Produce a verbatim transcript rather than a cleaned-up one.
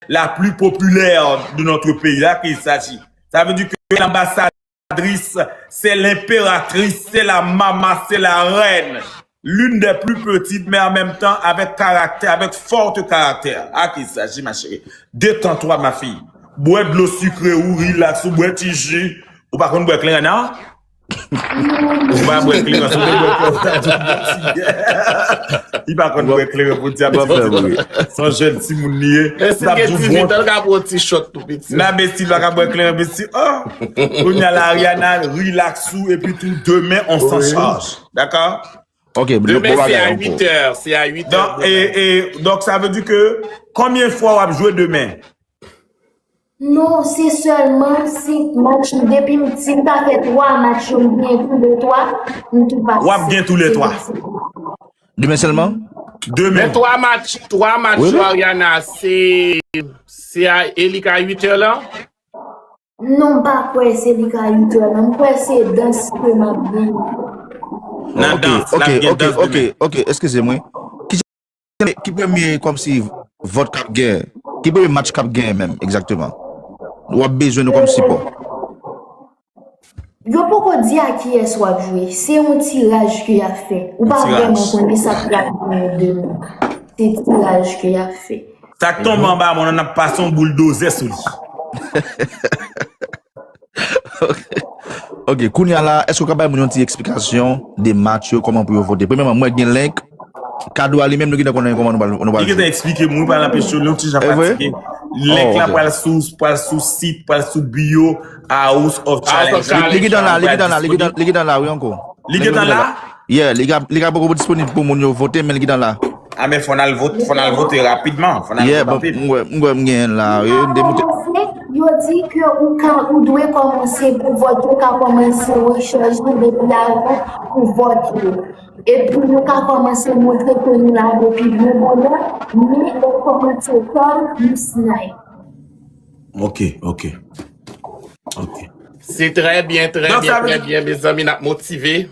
la plus populaire de notre pays, là qu'il s'agit. Ça veut dire que l'ambassadrice, c'est l'impératrice, c'est la maman, c'est la reine, l'une des plus petites, mais en même temps avec caractère, avec fort caractère. À qui il s'agit, ma chérie? Détends-toi, ma fille. Bwè dlo sikre ou, relax ou, bwè ti ji. Ou pa konn bwè kleren, non? Ou pa bwè kleren, si w te bwè kleren, w t ap di w manti. Li pa konn bwè kleren pou di a, se yon jèn timoun li ye. Eske gen dizuit an, l ka pran yon ti shot tou piti? Nan, besti pa ka bwè kleren, besti. Oh! Kounye a la, Ariana, relax ou, epi tou, demen, on s'en charge. Dakò? Ok, demen se a uit è, se a uit è. Donk, e, e, donk, sa vle di ke konbyen fwa w ap jwe demen? Non, se sèlman si match, depi m, si m ta fè twa match yo, m gen tou le twa, m tou pase. W ap gen tou le twa. Demen sèlman? Demen. Men twa match, twa match yo, Ariana, se, se a, e li ka uit è la? Non, m pa kwè se li ka uit è la. M kwè se dans ke m ap gen. Nan dans, l ap gen dans demen. Ok, eskize mwen. Ki, ki premye kòmsi vòt k ap gen? Ki premye match k ap gen menm, egzakteman? W ap bezwen nou kòm sipò. Yo poko di a kiyès w ap jwe. Se yon tiraj ke y ap fè. Ou pa vrèman konnen sa k pral gen demen. Se tiraj ke y ap fè. Sa k tonbe anba mwen, n ap pase yon bouldozè sou li. Ok, kounye a la, èske w ka bay moun yon ti eksplikasyon de match yo, kòman pou yo vote? Premyèman, mwen gen link. Kado a li menm, nou gentan konnen kòman nou pral, nou pral. Li gentan eksplike moun, pral anpeche yo, li yon ti jan fatige. Link la pral sou, pral sou sit, pral sou bio, House of Challenge. Li gentan la, li gentan la, li gentan, li gentan la, wi, ankò. Li gentan la? Yeah, li ka, li ka poko disponib pou moun yo vote, men li gentan la. A men fò n al vote, fò n al vote rapidman. Fò n al vote rapid. Mwen, mwen, mwen gen la, wi, m te moute. Yo di ke ou ka, ou dwe kòmanse pou vòt, ou ka kòmanse rechèche depi avan pou vòt yo. Epi nou ka kòmanse montre ke nou la depi byen bonè, men e kòmanse kòm misnay. Ok, ok. Ok. Se trè byen, trè byen, trè byen, mezanmi, n ap motive.